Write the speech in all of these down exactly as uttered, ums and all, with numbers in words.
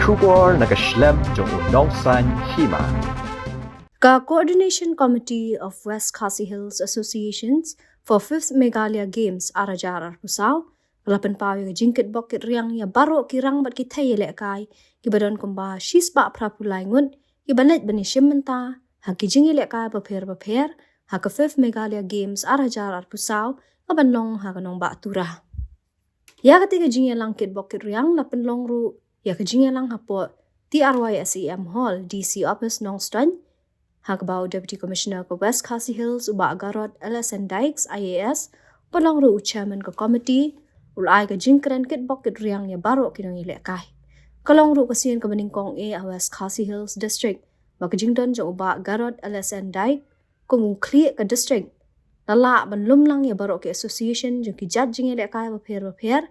Khubor na ka shlem jong u nongsan hima. Ka Coordination Committee of West Khasi Hills Associations for Fifth Meghalaya Games ar hajar arphew saw ka la pynpaw ïa ka jingkitbok kitriang ïa baroh ki rang bad ki thei ïalehkai kiba don kumba shispah phraphew lai ngut kiba leit ban ïashim bynta ha ki jingïalehkai bapher bapher ha ka Fifth Meghalaya Games ar hajar arphew saw ka ban long ha ka nongbah Tura. Ïa kata ka jingïalang kitbok kitriang la pynlong ruh ïa ka jingïalang hapoh T R Y S E M Hall, D C Office, Nongstoiñ, ha kaba u Deputy Commissioner ka West Khasi Hills u Bah Garod L S N Dykes I A S u ba long ruh u Chairman ka Committee u la ai ka jingkren kitbok kitriang ïa baroh ki nongïalehkai. Ka long ruh ka sien kaba nyngkong eh ha West Khasi Hills District ba ka jingdon jong u Bah Garod L S N Dykes kum u khlieh ka district la lah ban lumlang ïa baroh ki association jong ki jait jingïalehkai bapher bapher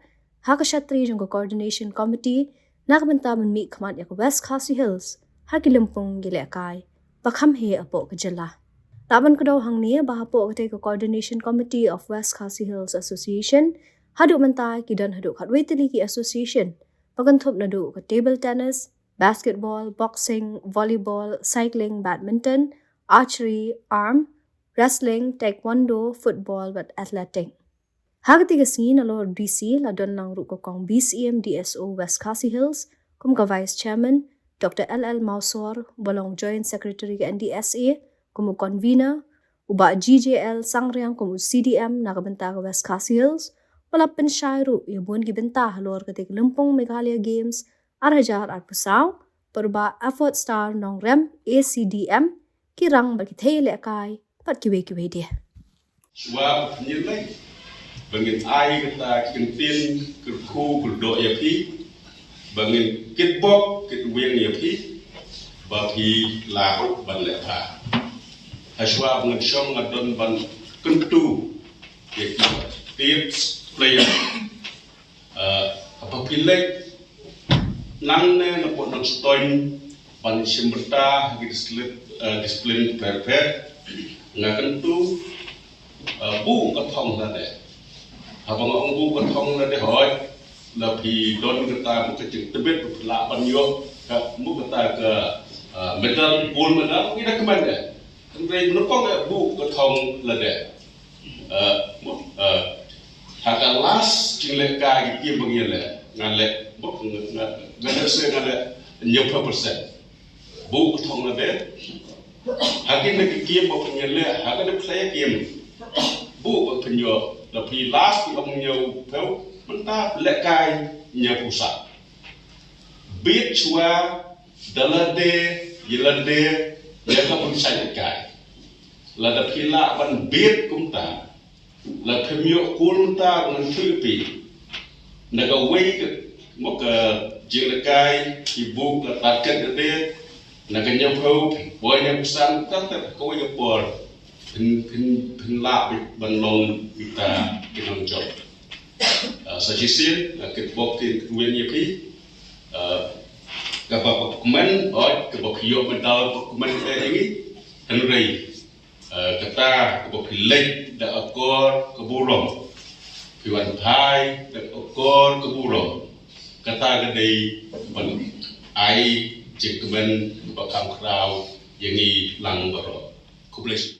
ha ka shatri jong ka Coordination Committee na ka bynta ban mihkhmat ïa ka West Khasi Hills ha ki lympung ïalehkai ba kham heh hapoh ka jylla. Lah ban kdew hangne ba hapoh katei ka Coordination Committee of West Khasi Hills Association haduh mynta ki don haduh khatwei tylli ki association ba kynthup naduh ka table tennis, basketball, boxing, volleyball, cycling, badminton, archery, arm wrestling, taekwondo, football bad athletic. Ha katei ka sngi nalor D C la don lang ruh ka kong B C M D S O West Khasi Hills kum ka Vice Chairman, Doctor L L Mawsor u ba long Joint Secretary ka N D S A kum u Convener, u Bah G J L Sangriang kum u C D M na ka bynta ka West Khasi Hills, u ba la pynshai ruh ïa bun ki bynta halor katei ka lympung Meghalaya Games ar hajar arphew saw, bad u Bah Effort Star Nongrem A C D M, ki rang bad ki thei ïalehkai bad kiwei kiwei de. Shuwa ba phin ïaleit ba ngin ai kata ka kyntien kyrkhu kyrdoh ïa phi ba ngin kitbok kitweng ïa phi ba phi lah ban leh bha. Hashwa ba ngin shong nga don ban kyntu ïa ki tips player. Eh, haba phi leit nangne na pdeng Nongstoiñ ban shim bynta ha ki discipline, eh, discipline pher pher, nga kyntu, eh, buh ka thong lade. Haba nga ong buh ka thong lade, hooid, la phi don kata, buh ka jingtbit ba phi lah ban ïoh ka, buh kata ka, eh, medal, gold medal, ngi da kmen de. Hynrei mynnyngkong eh buh ka thong lade. Eh, mo, eh, ha ka last jinglehkai ki kiem ba ngi leh, nga leh, mo, nga, nga, nga leh se nga leh hynñiewphew percent. Buh ka thong lade. Ha kine ki kiem ba phin ïaleh, ha kine ki kiem. Buh ba phin ïoh, la phi last ki ong hynñiewphew, mynta lehkai hynñiewphew saw. Bit shuwa da lade, ïa lade, ïa ka bun sait kai. Lada phi lah ban bit kumta, la phim ïoh kul mynta ngan thui phi. Na kawei ka, mo ka jingïalehkai, ki buh ka target lade, na ka hynñiewphew, poi hynñiewphew san, target kawei ka por. Phin, phin, phin lah ban long kita ki nongjop. Ah, sa shisien, ah, kitbok kitweng ïa phi. Ah, kaba phi kmen, oi, kaba phi ïoh medal phi kmen eh ïa ngi. Hynrei, ah, kata kaba phi leit da akor ka burom. Phi wan phai da akor ka burom. Kata ka dei ban ai jingkmen kaba kham khraw ïa ngi lang baroh. Khublei shibun.